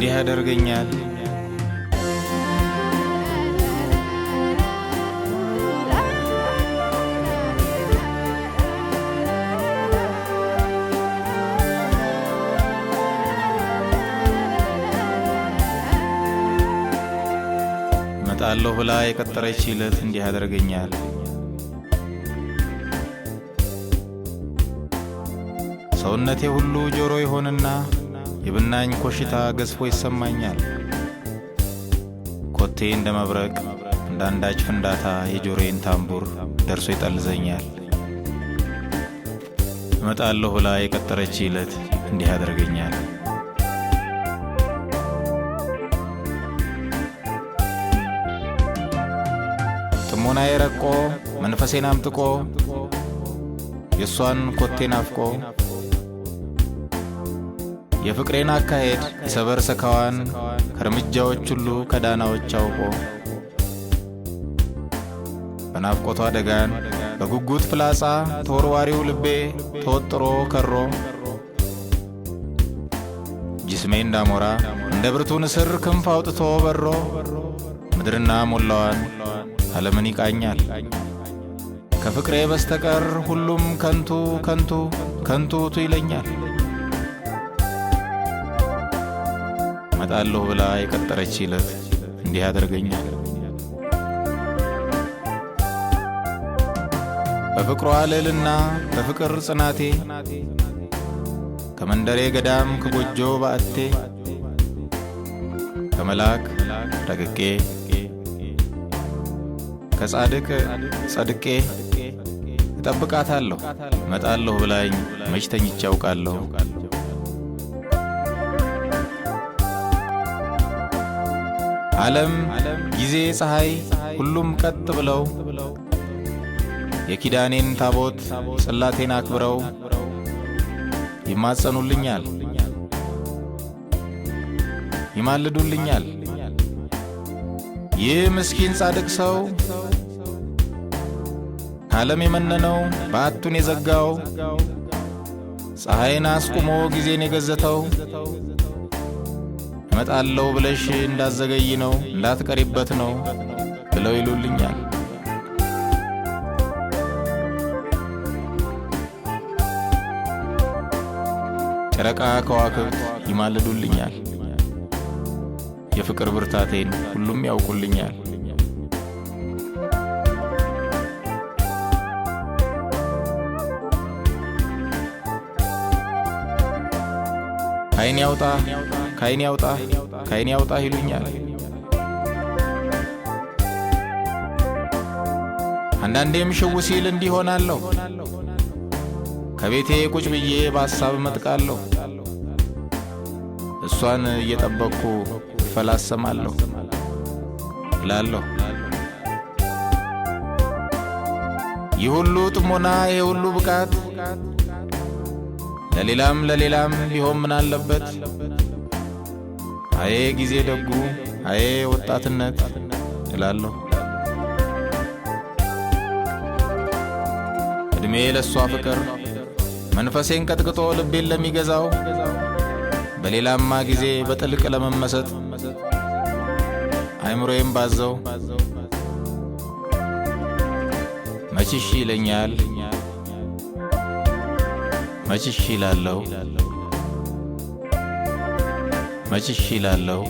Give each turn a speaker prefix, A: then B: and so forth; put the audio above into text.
A: እንዲህ ያደርገኛል። እመጣለሁ ብላ የቀጠረች ዕለት እንዲህ ያደርገኛል። ሰውነቴ ሁሉ ጆሮ ይሆንና የብናኝ ኮሽታ ገዝፎ ይሰማኛል። ኮቴ እንደ መብረቅ እንደ አንዳች ፍንዳታ የጆሮዬን ታምቡር ደርሶ ይጠልዘኛል። እመጣለሁ ብላ የቀጠረች ዕለት እንዲህ ያደርገኛል። ጥሞናዬ ረቆ መንፈሴን አምጥቆ የእሷን ኮቴ ናፍቆ የፍቅሬን አካሄድ የሰበር ሰካዋን ከእርምጃዎች ሁሉ ከዳናዎች አውቆ በናፍቆቷ ደጋን በጉጉት ፍላጻ ተወርዋሪው ልቤ ተወጥሮ ከሮ ጅስሜ እንዳሞራ እንደ ብርቱ ንስር ክንፍ አውጥቶ በሮ ምድርና ሞላዋን ዓለምን ይቃኛል። ከፍቅሬ በስተቀር ሁሉም ከንቱ ከንቱ ከንቱ ቱ ይለኛል። እመጣለሁ ብላ የቀጠረች ዕለት እንዲህ ያደርገኛል። በፍቅሯ ልዕልና በፍቅር ጽናቴ ከመንደሬ ገዳም ከጎጆ ባዕቴ ከመልአክ ረቅቄ ከጻድቅ ጸድቄ እጠብቃታለሁ። እመጣለሁ ብላኝ መች ተኝቼ አውቃለሁ። ዓለም ጊዜ ፀሐይ ሁሉም ቀጥ ብለው የኪዳኔን ታቦት ጽላቴን አክብረው ይማጸኑልኛል፣ ይማልዱልኛል። ይህ ምስኪን ጻድቅ ሰው ከዓለም የመነነው በዓቱን የዘጋው ፀሐይን አስቁሞ ጊዜን የገዘተው እመጣለሁ ብለሽ እንዳዘገይ ነው እንዳትቀሪበት ነው ብለው ይሉልኛል። ጨረቃ ከዋክብት ይማልዱልኛል። የፍቅር ብርታቴን ሁሉም ያውቁልኛል። ከዓይኔ ያውጣ ከዓይኔ ያውጣ ከዓይኔ ያውጣ ይሉኛል። አንዳንዴም ሽው ሲል እንዲህ ሆናለሁ። ከቤቴ ቁጭ ብዬ በሐሳብ እመጥቃለሁ። እሷን እየጠበቅኩ እፈላሰማለሁ እላለሁ። ይህ ሁሉ ጥሞና፣ ይህ ሁሉ ብቃት ለሌላም ለሌላም ቢሆን ምን አለበት? አዬ ጊዜ ደጉ፣ አዬ ወጣትነት እላለሁ። ዕድሜ ለእሷ ፍቅር መንፈሴን ቀጥቅጦ ልቤን ለሚገዛው በሌላማ ጊዜ በጥልቅ ለመመሰጥ አይምሮዬም ባዘው መችሽ ይለኛል መችሽ ይላለሁ መችሽ ይላለሁ።